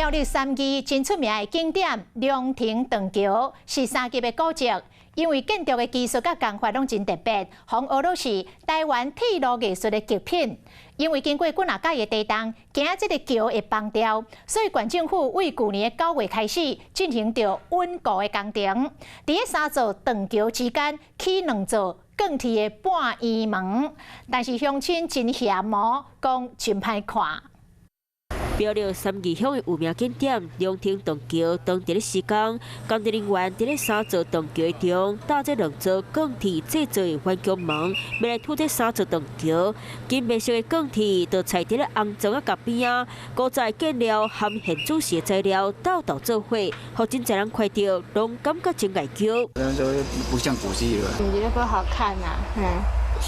苗栗三義真出名的景點龍騰斷橋是三級的古蹟，因為建築的技術佮工法攏真特別，予人學做是台灣鐵路藝術的極品。因為經過幾若擺的地動，驚這个橋會崩掉，所以縣政府為舊年的9月開始進行著穩固的工程，佇咧三座斷橋之間起兩座鋼鐵的半圓門，但是鄉親真嫌哦，講真歹看。苗栗三義鄉的有名景點龍騰斷橋，當佇咧施工，工程人員佇咧三座斷橋的中搭這兩座鋼鐵製造的頑強門，欲來拄這三座斷橋。金白色的鋼鐵就踩佇咧紅磚仔鉸邊仔，古早的建料含現主時的材料鬥鬥做伙，予真濟人看著攏感覺真礙腳。不像古蹟了。你覺得不好看吶？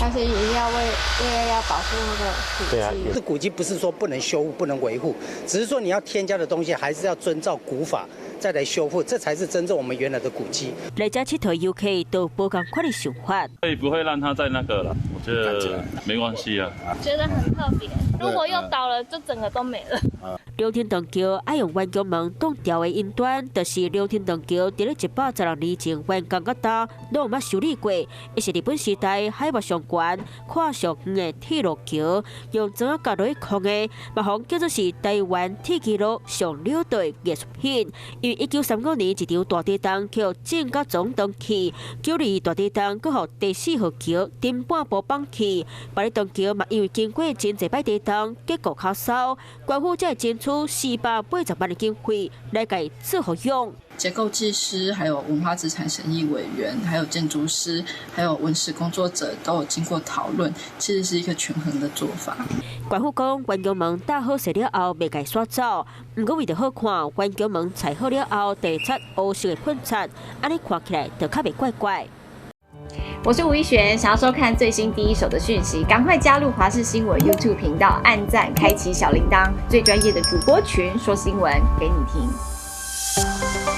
但是一定要為了要保護那個古蹟。對啊，這古蹟不是說不能修復、不能維護，只是說你要添加的東西還是要遵照古法再來修復，這才是真正我們原來的古蹟。來遮𨑨迌遊客都無仝款的想法。所以不會讓它再那個了，我覺得沒關係啊。覺得很特別，如果又倒了，就整個都沒了。龍騰斷橋愛用頑強門擋掉的因端，就是龍騰斷橋佇咧116年前完工到今，攏毋捌修理過。伊是日本時代海拔上懸、跨上遠的鐵路橋，用磚仔鉸落去箍的，嘛予人叫做是台灣鐵枝路上了得藝術品。因為1935年一場大地動，予震甲總斷去，9·22大地動，閣予第四號橋頂半部崩去。別个斷橋嘛，因為經過真濟擺地動，結構較梢，縣府才會爭取480萬的經費來共做復養。結構技師、還有文化資產審議委員、還有建築師、還有文史工作者都有經過討論，其實是一個權衡的做法。縣府講，頑強門搭好勢了後，袂共徙走。毋過為著好看，頑強門拆好了後，地漆烏色的噴漆，按呢看起來就較袂怪怪。我是吳一璇，想要收看最新第一手的訊息，趕快加入華視新聞 YouTube 頻道，按讚，開啟小鈴鐺，最專業的主播群說新聞給你聽。